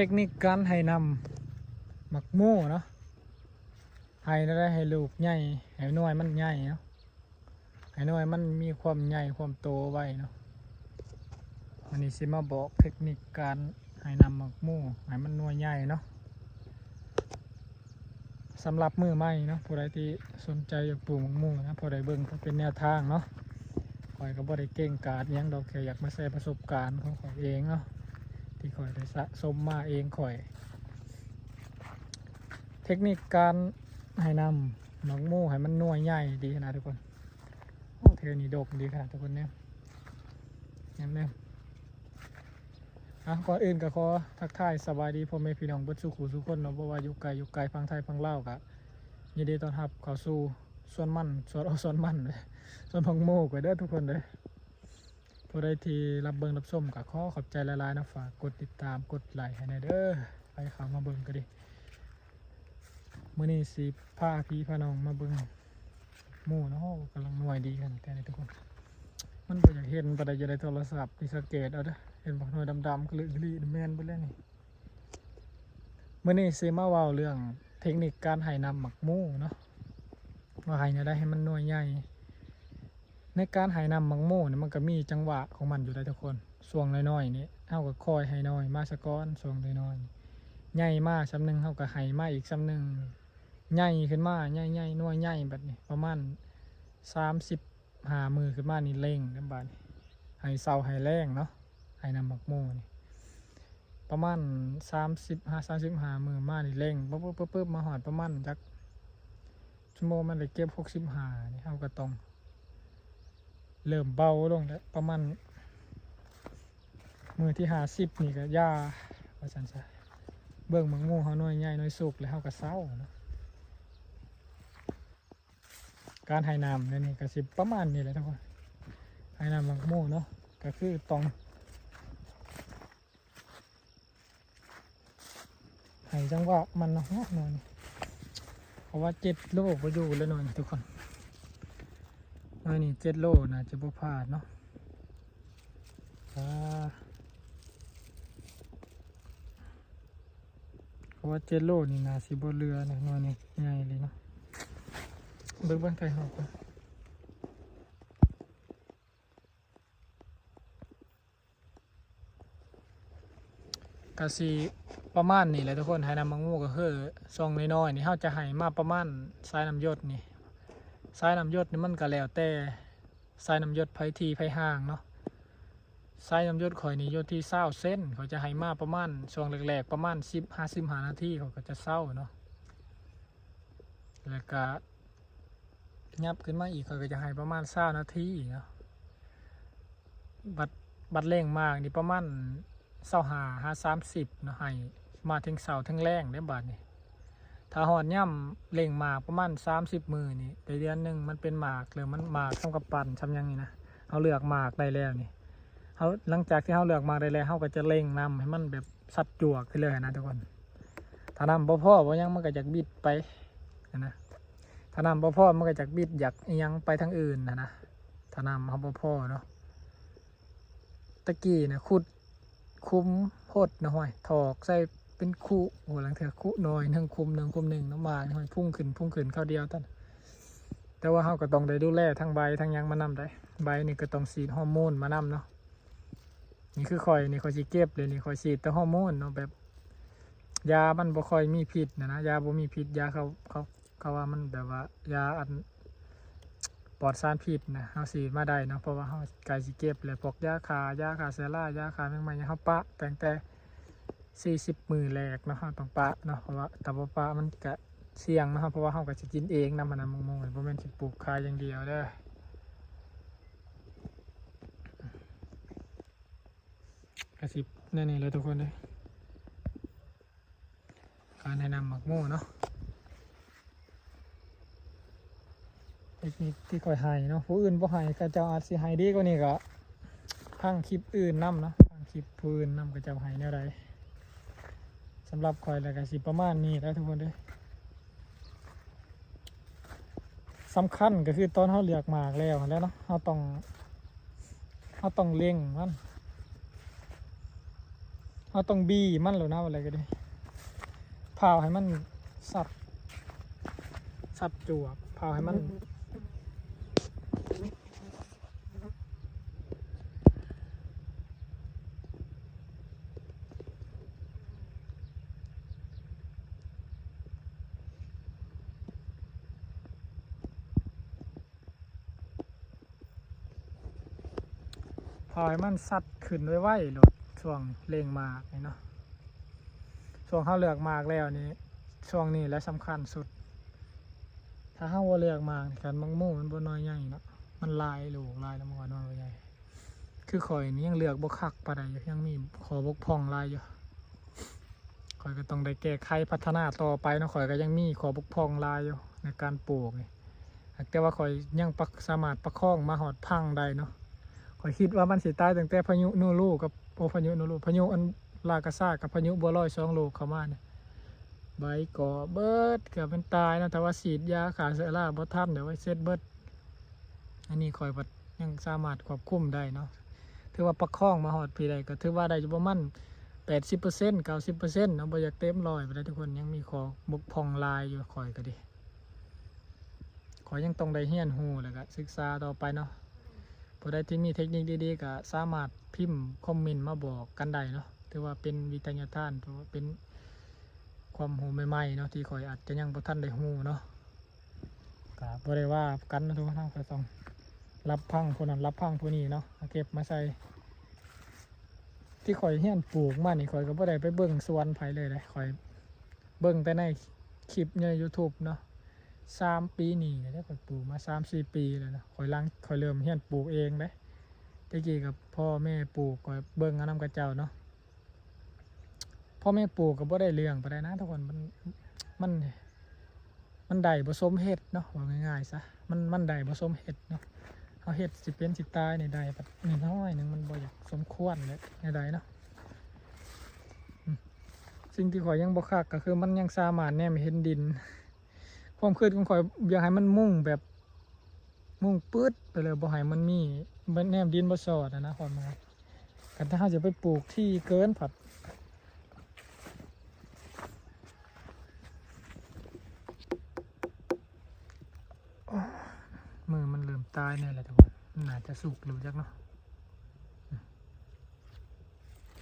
ເຕັກນິກການໃຫ້ນ້ຳໝາກໂມເນາະ ໃຫ້ແນວໃດໃຫ້ລູກໃຫຍ່ ໃຫ້ໜ່ວຍມັນໃຫຍ່ເນາະ ໃຫ້ໜ່ວຍມັນມີຄວາມໃຫຍ່ຄວາມໂຕໄວເນາະ. ມື້ນີ້ຊິມາບອກເຕັກນິກການໃຫ້ນ້ຳໝາກໂມໃຫ້ມັນໜ່ວຍໃຫຍ່ເນາະ. ສຳລັບມືໃໝ່ເນາະ ຜູ້ໃດທີ່ສົນໃຈຢາກປູກໝາກໂມນະ ພໍໄດ້ເບິ່ງເພື່ອເປັນແນວທາງເນາະ. ຂ້ອຍກໍບໍ່ໄດ້ເກັ່ງກາດຫຍັງດອກ ແຄ່ຢາກມາແຊປະສົບການຂອງຂ້ອຍເອງເນາະ ທີ່ຂ້ອຍໄດ້ສະສົມມາເອງຂ້ອຍ. ເຕັກນິກການໃຫ້ນ້ຳໝາກໂມໃຫ້ມັນໜ່ວຍໃຫຍ່ດີຂະໜາດທຸກຄົນ. ໂອ້ ແຖວນີ້ດົກດີຂະໜາດທຸກຄົນເນາະ ແນມເດີ. ອ່ະ ກ່ອນອື່ນກໍຂໍທັກທາຍສະບາຍດີພໍ່ແມ່ພີ່ນ້ອງເບິດສູ່ຄູ່ສູ່ຄົນເນາະ ບໍ່ວ່າຢູ່ໄກຢູ່ໄກ ຝັ່ງໄທຝັ່ງລາວ ກໍຍິນດີຕ້ອນຮັບເຂົ້າສູ່ສວນມັນ ສວນ ໂອ້ ສວນມັນ ສວນໝາກໂມກໄວ້ເດີທຸກຄົນເດີ. ຜູ້ໃດທີ່ຮັບເບິ່ງຮັບຊົມກໍຂໍຂອບໃຈຫຼາຍໆເນາະ ຝາກກົດຕິດຕາມ ກົດໄລໃຫ້ແດ່ເດີ ໃຜເຂົ້າມາເບິ່ງກໍດີ. ມື້ນີ້ຊິພາພີ່ພານ້ອງມາເບິ່ງໝູ່ເນາະ ກຳລັງໜ່ວຍດີຂະໜາດແທ້ນີ້ທຸກຄົນ. ມັນບໍ່ຢາກເຫັນປານໃດຢູ່ໃນໂທລະສັບ ນີ້ສັງເກດເອົາເດີ ເຫັນບໍ່ ໜ່ວຍດຳໆ ກະລຶກກະລິ ແມ່ນເບິດແລ້ວນີ້. ມື້ນີ້ຊິມາເວົ້າເລື່ອງເຕັກນິກການໃຫ້ນ້ຳໝາກໝູ່ເນາະ ວ່າໃຫ້ແນວໃດໃຫ້ມັນໜ່ວຍໃຫຍ່. ໃນການໃຫ້ນ້ຳໝາກໂມນີ້ ມັນກໍມີຈັງຫວະຂອງມັນຢູ່ໄດ໋ທຸກຄົນ. ຊ່ວງນ້ອຍໆນີ້ ເຮົາກໍຄ່ອຍໃຫ້ນ້ອຍມາສາກ່ອນ ຊ່ວງນ້ອຍໆ ໃຫຍ່ມາສ່ຳໜຶ່ງ ເຮົາກໍໃຫ້ມາອີກສ່ຳໜຶ່ງ ໃຫຍ່ຂຶ້ນມາ ໃຫຍ່ໆ ໜ່ວຍໃຫຍ່ ບາດນີ້ປະມານສາມສິບຫ້າມື້ຂຶ້ນມານີ້ ເລັ່ງເດ້ບາດນີ້ ໃຫ້ເຊົ້າໃຫ້ແລງເນາະ ໃຫ້ນ້ຳໝາກໂມນີ້ ປະມານສາມສິບຫາສາມສິບຫ້າມື້ມານີ້ ເລັ່ງປຶບໆໆ ມາຮອດປະມານຈັກ ຊົ່ວໂມງມັນໄດ້ເກັບຫົກສິບຫ້ານີ້ ເຮົາກໍຕ້ອງເລີ່ມເບົາລົງແລ້ວ ປະມານມື້ທີຫ້າສິບນີ້ກໍຢ່າ ວ່າຊັ້ນຊະ. ເບິ່ງໝາກໂມເຮົາໜ່ວຍໃຫຍ່ໜ່ວຍສຸກແລ້ວ ເຮົາກໍເຊົາເນາະ. ການໃຫ້ນ້ຳແນວນີ້ກໍຊິປະມານນີ້ແຫຼະທຸກຄົນ ໃຫ້ນ້ຳໝາກໂມເນາະ ກໍຄືຕ້ອງ ໃຫ້ຈັງຫວະມັນເນາະ ໜ່ວຍນີ້ ເພາະວ່າເຈັດໂລບໍ່ຢູ່ແລ້ວໜ່ວຍນີ້ທຸກຄົນ. ໜ່ວຍນີ້ເຈັດໂລໜ້າຈະບໍ່ພາດເນາະ ອ່າ ເພາະວ່າເຈັດໂລນີ້ໜ້າຊິບໍ່ເຫຼືອນະ ໜ່ວຍນີ້ໃຫຍ່ເລີຍເນາະ. ເບິ່ງ ເບິ່ງໄທເຮົາກ່ອນ. ກະຊິປະມານນີ້ແຫຼະທຸກຄົນ ໃຫ້ນ້ຳໝາກໂມກໍຄືຊ່ວງນ້ອຍໆນີ້ ເຮົາຈະໃຫ້ມາປະມານສາຍນ້ຳຢົດນີ້ ສາຍນ້ຳຢົດນີ້ມັນກໍແລ້ວແຕ່ສາຍນ້ຳຢົດໃຜຖີ່ໃຜຫ່າງເນາະ. ສາຍນ້ຳຢົດຂ້ອຍນີ້ຢູ່ທີ່ຊາວເຊັນ ຂ້ອຍຈະໃຫ້ມາປະມານຊ່ວງແລກໆ ປະມານສິບຫາສິບຫ້ານາທີ ຂ້ອຍກໍຈະເຊົາເນາະ ແລ້ວກະ ຫຍັບຂຶ້ນມາອີກ ຂ້ອຍກໍຈະໃຫ້ປະມານຊາວນາທີເນາະ. ບັດ ບັດເລັ່ງໝາກນີ້ປະມານຊາວຫ້າຫາສາມສິບເນາະ ໃຫ້ມາເຖິງເຊົ້າເຖິງແລງເດ້ບາດນີ້. ຖ້າຮອດຍາມເລັ່ງໝາກປະມານສາມສິບມື້ນີ້ ໄດ້ເດືອນໜຶ່ງ ມັນເປັນໝາກ ເລີ່ມມັນໝາກສ່ຳກັບປັ່ນສ່ຳຫຍັງນີ້ນະ ເຮົາເລືອກໝາກໄດ້ແລ້ວນີ້ ເຮົາ ຫຼັງຈາກທີ່ເຮົາເລືອກໝາກໄດ້ແລ້ວ ເຮົາກໍຈະເລັ່ງນ້ຳໃຫ້ມັນແບບສັດຈວກຂຶ້ນເລີຍນະທຸກຄົນ. ຖ້ານ້ຳບໍ່ພໍບໍ່ຫຍັງ ມັນກໍຢາກບິດໄປຫັ້ນນະ ຖ້ານ້ຳບໍ່ພໍມັນກໍຢາກບິດ ຢາກອີ່ຫຍັງໄປທາງອື່ນຫັ້ນນະ ຖ້ານ້ຳເຮົາບໍ່ພໍເນາະ. ຕະກີ້ນະ ຂຸດຂຸມຫົດນະ ຫ້ວຍ ຖອກໃສ່ເປັນຄຸ ໂອ້ ລາງເທື່ອຄຸໜ່ອຍໜຶ່ງ ຂຸມໜຶ່ງ ຂຸມໜຶ່ງເນາະ ໝາກນີ້ ຫ້ວຍ ພຸ່ງຂຶ້ນ ພຸ່ງຂຶ້ນຄາວດຽວນັ້ນ. ແຕ່ວ່າເຮົາກໍຕ້ອງໄດ້ດູແລທັງໃບທັງຫຍັງມານຳໄດ໋ ໃບນີ້ກໍຕ້ອງສີດຮໍໂມນມານຳເນາະ. ນີ້ຄືຂ້ອຍນີ້ ຂ້ອຍຊິເກັບເລີຍນີ້ ຂ້ອຍສີດແຕ່ຮໍໂມນເນາະ ແບບຢາມັນບໍ່ຄ່ອຍມີພິດນະນະ ຢາບໍ່ມີພິດ ຢາເຂົາ ເຂົາ ເຂົາວ່າມັນແບບວ່າຢາອັນປອດສານພິດນະ ເຮົາສີດມາໄດ້ເນາະ ເພາະວ່າເຮົາໃກ້ຊິເກັບແລ້ວ ພວກຢາຂ້າ ຢາຂ້າເຊື້ອລາ ຢາຂ້າແມງໄມ້ ເຮົາປະຕັ້ງແຕ່ສີ່ສິບມື້ແລກເນາະ ເຮົາຕ້ອງປະເນາະ ເພາະວ່າຖ້າບໍ່ປະມັນກະສ່ຽງເນາະ ເພາະວ່າເຮົາກໍຊິກິນເອງນຳຫັ້ນນະ ໝາກໂມ ບໍ່ແມ່ນຊິປູກຂາຍຢ່າງດຽວເດີ. ກະຊິແນວນີ້ແຫຼະທຸກຄົນເດີ ການໃຫ້ນ້ຳໝາກໂມເນາະ ເຕັກນິກທີ່ຂ້ອຍໃຫ້ເນາະ ຜູ້ອື່ນບໍ່ໃຫ້ ເຂົາເຈົ້າອາດຊິໃຫ້ດີກວ່ານີ້ ກະຟັງຄລິບອື່ນນຳເນາະ ຟັງຄລິບຜູ້ອື່ນນຳ ເຂົາເຈົ້າໃຫ້ແນວໃດ. ສຳລັບຂ້ອຍແລ້ວກະຊິປະມານນີ້ແຫຼະທຸກຄົນເດີ. ສຳຄັນກໍຄືຕອນເຮົາເລືອກໝາກແລ້ວຫັ້ນແຫຼະເນາະ ເຮົາຕ້ອງ ເຮົາຕ້ອງເລັ່ງມັນ ເຮົາຕ້ອງບີມັນໂລດນະ ວ່າແລ້ວກໍດີ ພ້າວໃຫ້ມັນສັບ ສັບຈວກ ພ້າວໃຫ້ມັນ ພໍໃຫ້ມັນສັດຂຶ້ນໄວໆໂລດ ຊ່ວງເລັງໝາກນີ້ເນາະ ຊ່ວງເຮົາເລືອກໝາກແລ້ວນີ້ ຊ່ວງນີ້ແຫຼະສຳຄັນສຸດ ຖ້າເຮົາບໍ່ເລືອກໝາກນີ້ ຄັນໝາກໂມມັນບໍ່ນ້ອຍໃຫຍ່ເນາະ ມັນຫຼາຍລູກຫຼາຍແລ້ວມັນກໍນ້ອຍບໍ່ໃຫຍ່ ຄືຂ້ອຍນີ້ຍັງເລືອກບໍ່ຄັກປານໃດຢູ່ ຍັງມີຂໍ້ບົກຜ່ອງຫຼາຍຢູ່ ຂ້ອຍກໍຕ້ອງໄດ້ແກ້ໄຂພັດທະນາຕໍ່ໄປເນາະ ຂ້ອຍກໍຍັງມີຂໍ້ບົກຜ່ອງຫຼາຍຢູ່ໃນການປູກນີ້ ແຕ່ວ່າຂ້ອຍຍັງປະ ສາມາດປະຄອງມາຮອດພັງໄດ້ເນາະ ຂ້ອຍຄິດວ່າມັນຊິຕາຍຕັ້ງແຕ່ພາຍຸໂນຣູກັບ ໂອ ພາຍຸໂນຣູ ພາຍຸອັນລາກາຊາກັບພາຍຸບົວລອຍສອງລູກເຂົ້າມານີ້ ໃບກໍເບິດ ເກືອບແມ່ນຕາຍເນາະ ຖ້າວ່າສີດຢາຂ້າເຊື້ອລາບໍ່ທັນ ດຽວໄວ້ເສັດເບິດ ອັນນີ້ຂ້ອຍພັດຍັງສາມາດຄວບຄຸມໄດ້ເນາະ ຖືວ່າປະຄອງມາຮອດພີ້ໄດ້ ກໍຖືວ່າໄດ້ຢູ່ປະມານແປດສິບເປີເຊັນ ເກົ້າສິບເປີເຊັນເນາະ ບໍ່ຢາກເຕັມຮ້ອຍປານໃດທຸກຄົນ ຍັງມີຂໍ້ບົກຜ່ອງຫຼາຍຢູ່ ຂ້ອຍກໍດີ ຂ້ອຍຍັງຕ້ອງໄດ້ຮຽນຮູ້ ແລ້ວກໍສຶກສາຕໍ່ໄປເນາະ ຜູ້ໃດທີ່ມີເທັກນິກດີໆ ກໍສາມາດພິມຄອມເມັນມາບອກກັນໄດ້ເນາະ ຖືວ່າເປັນວິທະຍາທານ ຖືວ່າເປັນຄວາມຮູ້ໃໝ່ໆເນາະ ທີ່ຂ້ອຍອາດຈະຍັງບໍ່ທັນໄດ້ຮູ້ເນາະ ກໍບໍ່ໄດ້ວ່າກັນເນາະ ທຸກຄົນ ເຮົາກໍຕ້ອງຮັບຟັງຜູ້ນັ້ນ ຮັບຟັງຜູ້ນີ້ເນາະ ເກັບມາໃສ່ ທີ່ຂ້ອຍຮຽນປູກມານີ້ ຂ້ອຍກໍບໍ່ໄດ້ໄປເບິ່ງສວນໃຜເລີຍເດ້ ຂ້ອຍເບິ່ງແຕ່ໃນຄລິບໃນຢູທູບເນາະ ສາມປີນີ້ແຫຼະ ຂ້ອຍປູກມາສາມສີ່ປີແລ້ວເນາະ ຂ້ອຍຫຼັງ ຂ້ອຍເລີ່ມຮຽນປູກເອງເດ້ ແຕ່ກີ້ກໍພໍ່ແມ່ປູກ ຂ້ອຍເບິ່ງເອົານຳເຂົາເຈົ້າເນາະ ພໍ່ແມ່ປູກກໍບໍ່ໄດ້ເລື່ອງປານໃດນະທຸກຄົນ ມັນ ມັນ ມັນໄດ້ບໍ່ສົມເຮັດເນາະ ເວົ້າງ່າຍໆຊະ ມັນ ມັນໄດ້ບໍ່ສົມເຮັດເນາະ ເຮົາເຮັດຊິເປັນຊິຕາຍນີ້ໄດ້ບັດນ້ອຍໆໜຶ່ງ ມັນບໍ່ຢາກສົມຄວນແຫຼະ ແນວໃດເນາະ ອືມ ສິ່ງທີ່ຂ້ອຍຍັງບໍ່ຄັກກໍຄືມັນຍັງສາມາດແນມເຫັນດິນ ຄວາມຄິດຂອງຂ້ອຍຢາກໃຫ້ມັນມຸງແບບ ມຸງປຶດໄປເລີຍ ບໍ່ໃຫ້ມັນມີ ແນມດິນບໍ່ຊອດຫັ້ນນະ ຄວາມໝາຍ ຄັນຖ້າເຮົາຈະໄປປູກທີ່ເກີນພັດ ໂອ້ ມືມັນເລີ່ມຕາຍແດ່ແລ້ວທຸກຄົນ ມັນໜ້າຈະສຸກແລ້ວຈັກເນາະ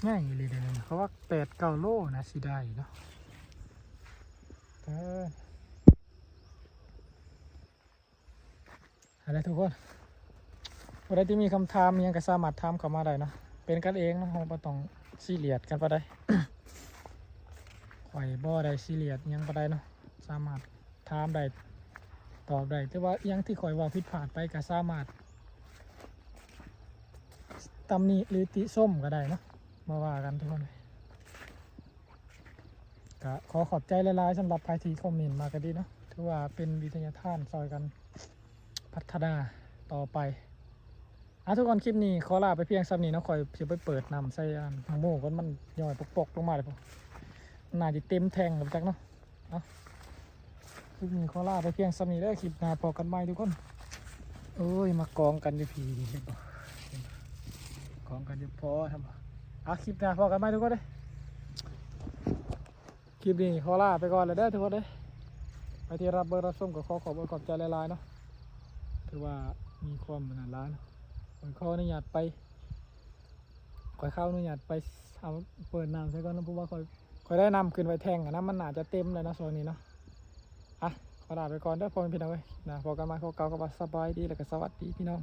ໃຫຍ່ອີ່ຫຼີເດ ເຂົາວ່າແປດເກົ້າໂລນະ ຊິໄດ້ເນາະ ເອີ. ຫັ້ນແຫຼະທຸກຄົນ ຜູ້ໃດທີ່ມີຄຳຖາມຫຍັງກໍສາມາດຖາມເຂົ້າມາໄດ້ເນາະ ເປັນກັນເອງເນາະ ເຮົາບໍ່ຕ້ອງຊີຣຽສກັນປານໃດ ຂ້ອຍບໍ່ໄດ້ຊີຣຽສຫຍັງປານໃດເນາະ ສາມາດຖາມໄດ້ ຕອບໄດ້ ແຕ່ວ່າອີ່ຫຍັງທີ່ຂ້ອຍເວົ້າຜິດພາດໄປກໍສາມາດຕຳໜິ ຫຼື ຕິຊົມກໍໄດ້ເນາະ ບໍ່ວ່າກັນທຸກຄົນ. ກະຂໍຂອບໃຈຫຼາຍໆ ສຳລັບໃຜທີ່ຄອມເມັນມາກໍດີເນາະ ຖືວ່າເປັນວິທະຍາທານຊ່ອຍກັນພັດທະນາຕໍ່ໄປ. ອ່ະ ທຸກຄົນ ຄລິບນີ້ຂໍລາໄປພຽງສ່ຳນີ້ເນາະ ຂ້ອຍຊິໄປເປີດນ້ຳໃສ່ອັນໝາກໂມກ່ອນ ມັນຍ້ອຍປົກໆລົງມາແລ້ວ ໜ້າຈະເຕັມແທັງແລ້ວຈັກເນາະ. ເອົາ ຄລິບນີ້ຂໍລາໄປພຽງສ່ຳນີ້ເດີ ຄລິບໜ້າພໍ້ກັນໃໝ່ທຸກຄົນ. ໂອ້ຍ ມາກອງກັນຢູ່ພີ້ນີ້ ເຫັນບໍ່ ກອງກັນຢູ່ພໍ້ທຳ. ອ່ະ ຄລິບໜ້າພໍ້ກັນໃໝ່ທຸກຄົນເດີ. ຄລິບນີ້ຂໍລາໄປກ່ອນແລ້ວເດີທຸກຄົນເດີ ໃຜທີ່ຮັບເບິ່ງຮັບຊົມກໍຂໍຂອບອົກຂອບໃຈຫຼາຍໆເນາະ ຖືວ່າມີຄວາມອັນນັ້ນຫຼາຍເນາະ. ຂ້ອຍຂໍອະນຸຍາດໄປ ຂ້ອຍຂໍອະນຸຍາດໄປເອົາເປີດນ້ຳໃສ່ກ່ອນເນາະ ເພາະວ່າຂ້ອຍ ຂ້ອຍໄດ້ນ້ຳຂຶ້ນໄວ້ແທັງຫັ້ນນະ ມັນໜ້າຈະເຕັມແລ້ວເນາະຊ່ວງນີ້ເນາະ. ອ່ະ ຂໍລາໄປກ່ອນເດີພໍ່ແມ່ພີ່ນ້ອງເອີຍ ໜ້າພໍ້ກັນໃໝ່ ຂໍກ່າວຄຳວ່າສະບາຍດີ ແລ້ວກໍສະຫວັດດີພີ່ນ້ອງ.